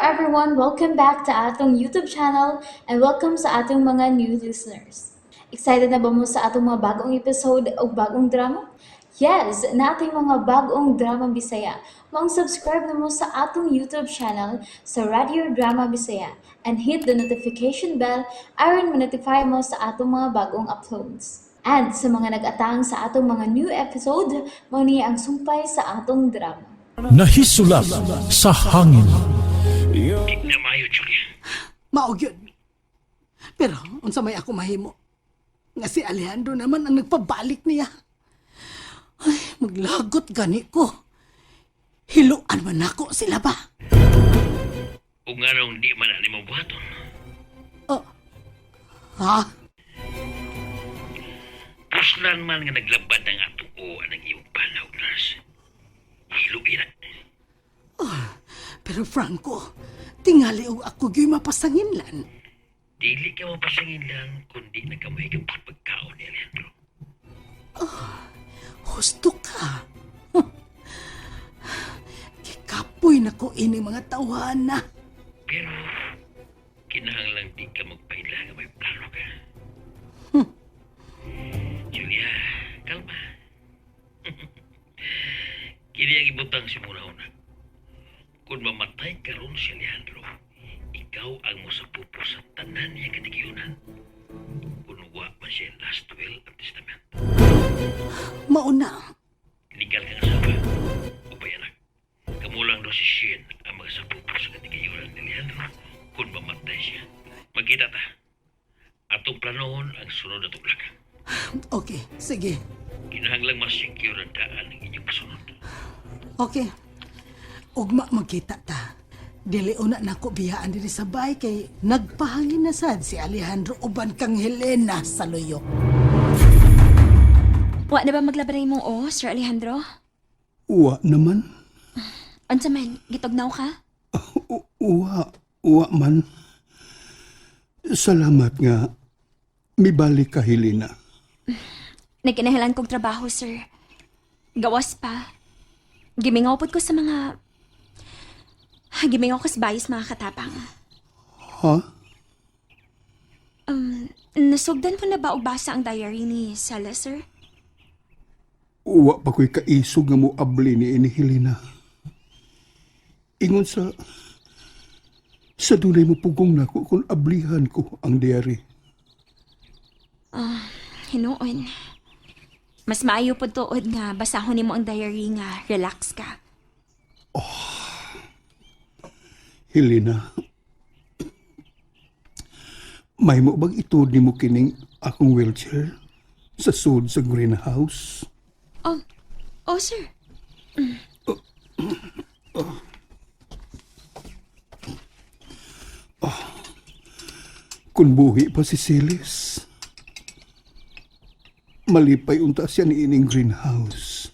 Everyone! Welcome back to atong YouTube channel and welcome sa atong mga new listeners. Excited na ba mo sa atong mga bagong episode o bagong drama? Yes! Naa tay mga bagong drama Bisaya. Maong subscribe na mo sa atong YouTube channel sa Radio Drama Bisaya and hit the notification bell aron ma-notify mo sa atong mga bagong uploads. And sa mga nag-atang sa atong mga new episode, mao ni ang sumpay sa atong drama. Nahisulap sa hangin. Di na maayo, Julia. Mao gyud. Pero unsa may ako mahimo? Nga si Alejandro naman ang nagpabalik niya. Ay, maglagot gani ko. Hiluan man nako sila ba? Ug nganong di man na nimo buhaton? Oh. Ha? Puslan man nga naglabad ang atuo ang iyong panaw, nurse. Hiluin na. Pero Franco, tingali og ako gyud mapasanginlan. Dili ka mapasangin lang kundi na ka mahigap pagkaon ni Alejandro. Husto ka. Huh. Gikapoy na ko ini mga tawhana. Pero kinahanglang di ka magpaila nga may plano ka. Julia, kalma. Kini ang ibutang sa muna una. Kung mamatay karon si Alejandro, ikaw ang mosapupo sa tanan niya katigayunan. Kung wa man siya last will and testament. Mauna. Legal kang asawa. Upay anak. Kamulang do si Shane ang mga sapupo sa katigayunan ni Alejandro kung mamatay siya. Magkita ta. Atong planohon ang sunod na tuglaka. Okay, sige. Kinahanglang masecure ang daan ng inyong pasunod. Okay. Ugma magkita ta. Dili una nako biyaan diri sa bahay kay nagpahangin na sad si Alejandro uban kang Helena sa luyok. Wa na ba maglaban ang imong o, Sir Alejandro? Uwa naman. Unsa man, gitugnaw ka? Uwa, uwa man. Salamat nga mibalik ka, Helena. Nagkinahilan kog trabaho, sir. Gawas pa. Gimingaw pod ko sa mga... Gimingaw ko sa bayis, mga katapang. Ha? Nasugdan mo na ba og basa ang diary ni Sela, sir? Uwa pa ko'y kaisog nga mo abli ni ini, Helena. Ingon sa dunay mo pugong nako kung ablihan ko ang diary. Hinuon. Mas maayo pod tuod nga basahon nimo ang diary nga relax ka. Helena, may mo bang ituod nimo kining akong wheelchair sa sud sa greenhouse? Oh, oh sir. Kung buhi pa si Celis, malipay unta siya ni ining greenhouse.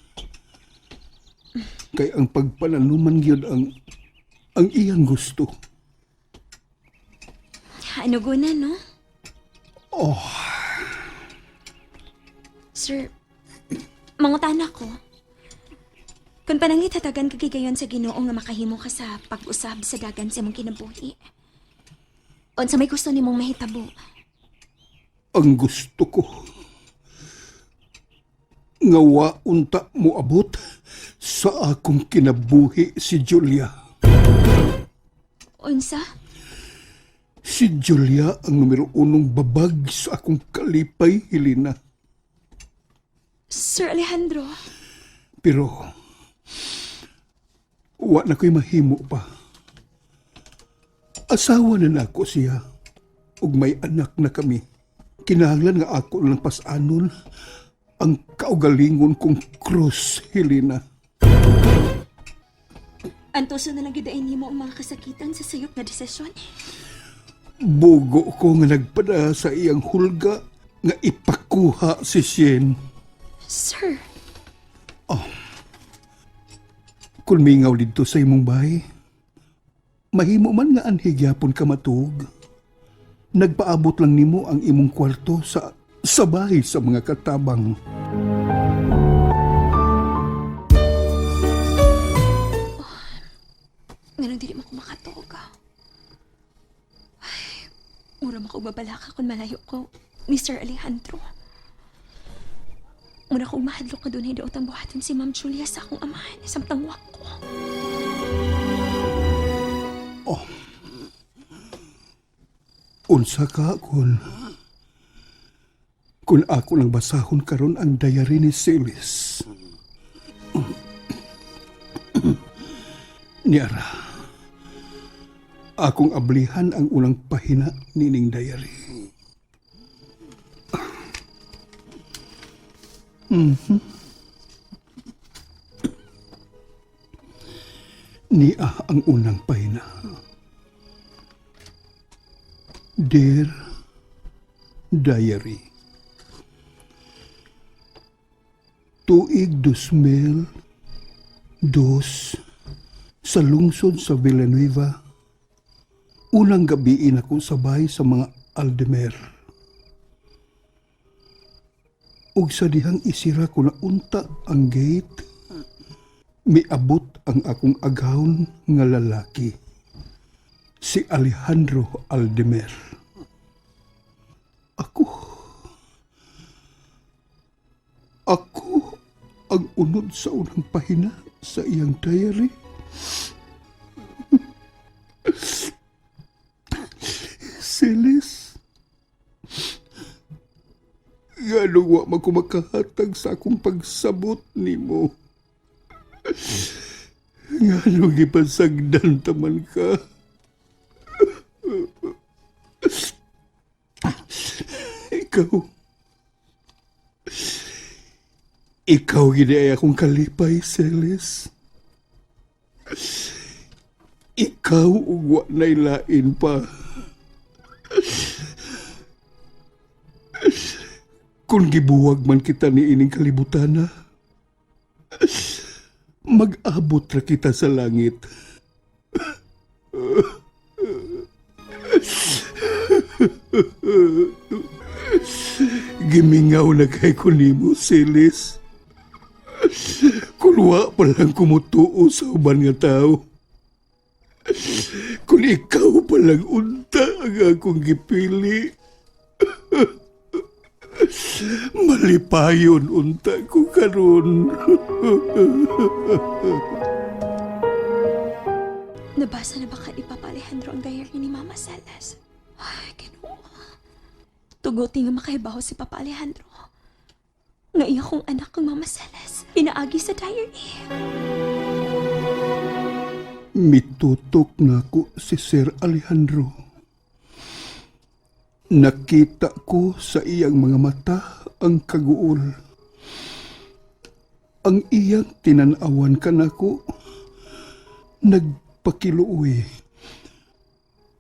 Kay ang pagpananuman gyud ang iyang gusto. Ano guna, no? Oh, Sir, mangutana ko. Kung pananglit hatagan ka gigayon sa Ginoo nga makahimo ka sa pag-usab sa dagan sa imong kinabuhi. Unsa may gusto nimong mahitabo? Ang gusto ko nga wa unta moabot sa akong kinabuhi si Julia. Unsa? Si Julia ang numero unong babag sa akong kalipay, Helena. Sir Alejandro, Pero wa na ko'y mahimo pa. Asawa na nako siya ug may anak na kami. Kinahanglan nga ako lang pasanon ang kaugalingon kong krus, Helena. Antuso na lang gyud ay nimo ang mga kasakitan sa sayop nga desisyon. Bugo ko nga nagpada sa iyang hulga nga ipakuha si Shane. Sir, Kung mingaw didto sa imong bahay, mahimo man nga anhi gyapon ka matuog. Nagpaabot lang nimo ang imong kwarto sa bahay sa mga katabang. Nganong dili man ko. makatuog. Ay, mura mo ko mabalaka kung malayo ko ni Sir Alejandro. Mura kong mahadlok ka doon ay daot ang buhaton si Ma'am Julia sa akong amahan samtang wa ko. Unsa ka kung ako lang basahon karon ang diary ni Celis. Niara, akong ablihan ang unang pahina nining diary. Niya ang unang pahina. Dear Diary, tuig 2002 sa lungsod sa Villanueva, unang gabiin ako sabay sa mga Aldemer. Ug sa dihang isira ko na unta ang gate, miabot ang akong agawon nga lalaki, si Alejandro Aldemer. Ako. Ako ang unod sa unang pahina sa iyang diary. Silis. Nganong wa man ko makahatag sa akong pagsabot nimo. Nganong gipasagdan taman ka. Ikaw. Ikaw gini ay akong kalipay, Celis. Ikaw ug wa na'y lain pa. Kung gibuwag man kita ni ining kalibutana, mag-abot ra kita sa langit. Gimingaw na kay ko nimo, Celis. Kung wa pa lang kumutuo sa uban nga tao. Kung ikaw pa lang unta ang akong gipili. Malipayon unta ko karon. Nabasa na ba kay Papa Alejandro ang diary ni Mama Salas? Ay, Ginoo. Tuguti nga makahibaw si Papa Alejandro. Nga iya kong anak ang Mama Salas. Pinaagi sa diary. Mitutok na ko si Sir Alejandro. Nakita ko sa iyang mga mata ang kaguol. Ang iyang tinanawan kanako nagpakiluoy.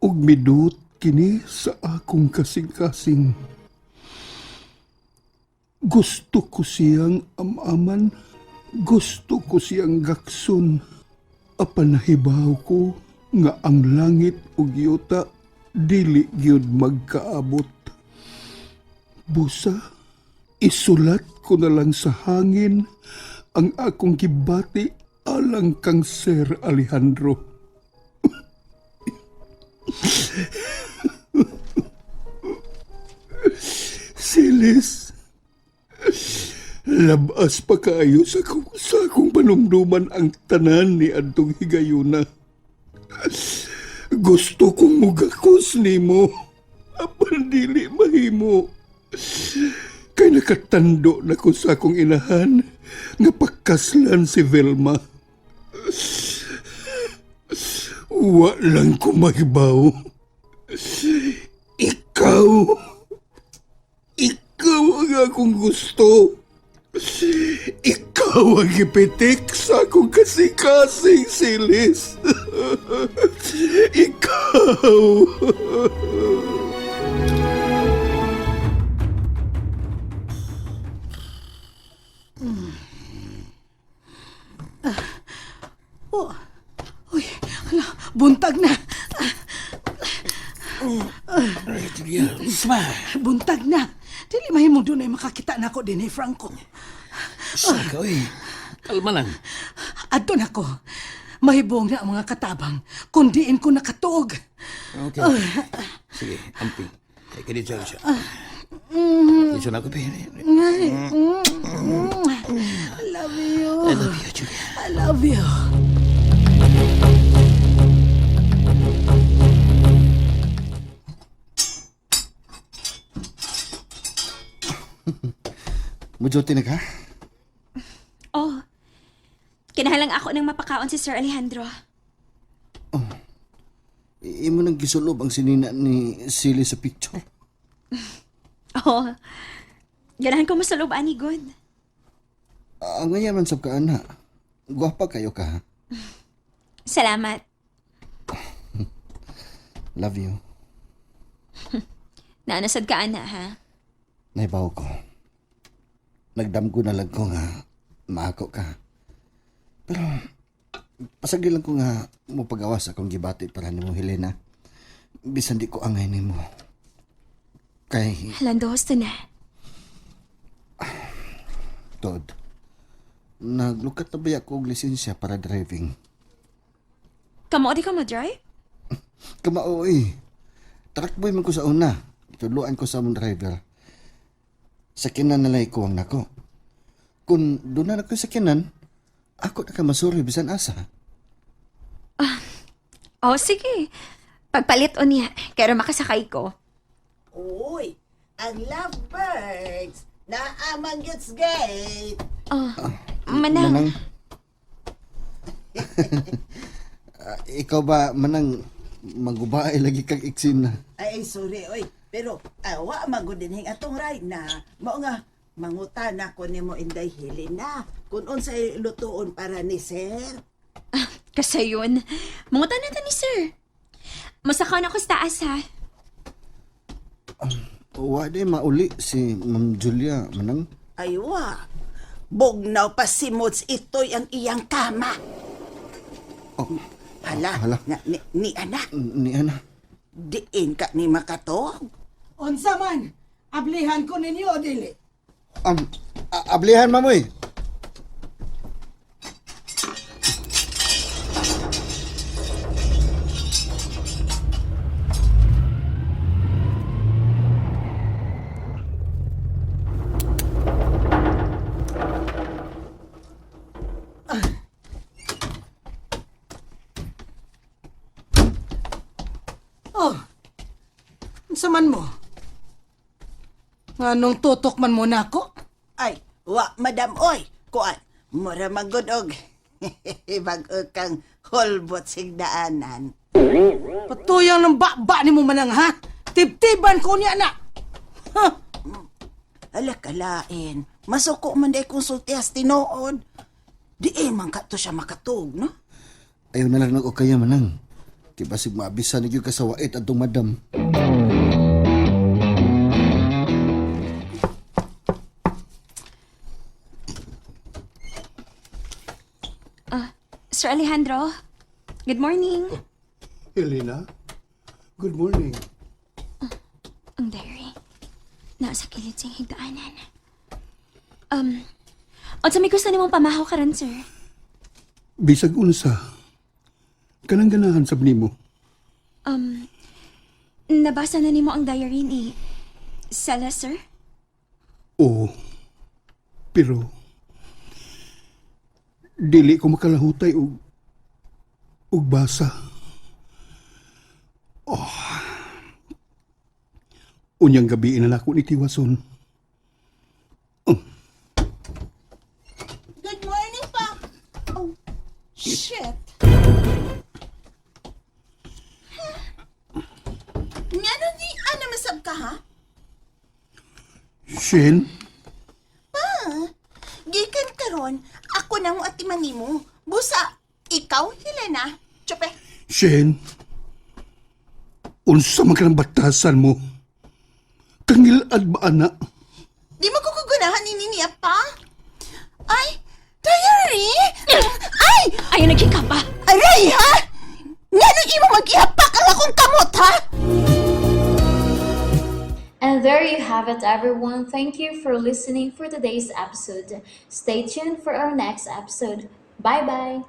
Ug midut kini sa akong kasing-kasing. Gusto ko siyang amaman, gusto ko siyang gakson. Apan nahibaw ko nga ang langit ug yuta dili gyud magkaabot. Busa, isulat ko na lang sa hangin ang akong gibati alang kang Sir Alejandro. Silis, labas pa kaayo sa akong panumduman ang tanan ni adtong higayuna. Gusto kong mugakos nimo, apan dili mahimo. Kay nakatando na ko sa akong inahan nga pakaslan si Vilma. Wa lang ko mahibaw. Ikaw, ikaw ang akong gusto. Ikaw ang ipitik sa akong kasing-kasing, Silis. Ikaw. Oh. Uy, hala, buntag na. Sma, Buntag na. Dili mahimong dunay makakita nako dinhi, Franco. sa ka, oy. Kalma lang. Adto na ko. Mahibong na ang mga katabang, kung diin ko nakatuog. Okay. Sige, amping. Ay, kadito siya. Dito na ako, pe. I love you. I love you, Julia. I love you. Mujuti na ka? Oh. Kinahalang ako ng mapakaon si Sir Alejandro. Imo nang gisulob ang sinina ni Silly sa picture. Oh. Ganahan ko mo sa loob, ani good. Ang ngayon man sab ka, ana. Gwapa kayo ka, ha? Salamat. Love you. Naanasad ka, ana, ha? Naibaw ko. Nagdamgo na lang ko nga maako ka. Pero pasagdi lang ko nga mo pagawas akong gibati para nimo Helena. Bisan di ko angay nimo. Kay Lando, husto na. Todd, naglukat na ba ako og lisensya para driving? Kamo, di ka mo drive? Kamao eh. Truck boy man ko sa una. Tuluan ko sa among driver. Sakinan na lang ko ang nako. Kung doon na ko sakinan, ako na ka masuri bisan asa. Oh, sige. Pagpalit o niya, kaya makasakay ko. Uy, ang lovebirds na amang gate. Oh, manang. Manang. Ah, ikaw ba, manang, magubae lagi kang iksina. Ay, ay, sorry, oy. Pero awa magud dinhing atong ride na. Mao nga mangutana ko nimo Inday Helena kung unsay lutuon para ni sir. Kasi yun. Mangutan na ta ni sir. Masakaw na ko sa taas, ha? Wa di mauli si Ma'am Julia, manang. Ay wa. Bugnaw pa si Mods ito'y ang iyang kama. Oh, Hala, hala. Nga, ni anak, Ni ana. diin ka ni makatog. Unsa man, ablihan ko ninyo o dili. Ablihan, mamoy. Oh, unsa man mo? Nganong tutok man mo nako? Ay, wa madam oy, kuan. Mura magud og bag-o kang holbot sigdaanan. Patuyang ng ba ni mo manang ha? Tibtiban ko niya na. Ha? Ala kalain, masuko man day konsultihas tinuod. Di man ka to siya makatug, no? Ayaw na lang nag-okaya, manang. Kay basig maabisa na gyud ka sa wait atong madam. Sir Alejandro, good morning. Helena, good morning. Ang diary. Nasa kilid siyang higdaanan. Unsa may gusto nimong pamahaw karon, sir? Bisag unsa, kanang ganahan sab nimo. Nabasa na nimo ang diary ni Sela, sir? Oo. Pero dili ko makalahutay og basa. Oh. Unyang gabi na nako ni Tiwason. Good morning pa. Oh, shit. Ngano ni ana masab ka ha? Shen, Gikan karon, ako nang atiman nimo. Busa, ikaw Helena. Chupe. Shen. Unsa man kanang batasan mo? Kangilad ba ana? Di mo ko kugunahan ni niya pa. Ay, diary! Ay! Ayaw naging pa. Aray ha! Ngano imo magihapak ang akong kamot ha? And there you have it, everyone. Thank you for listening for today's episode. Stay tuned for our next episode. Bye bye.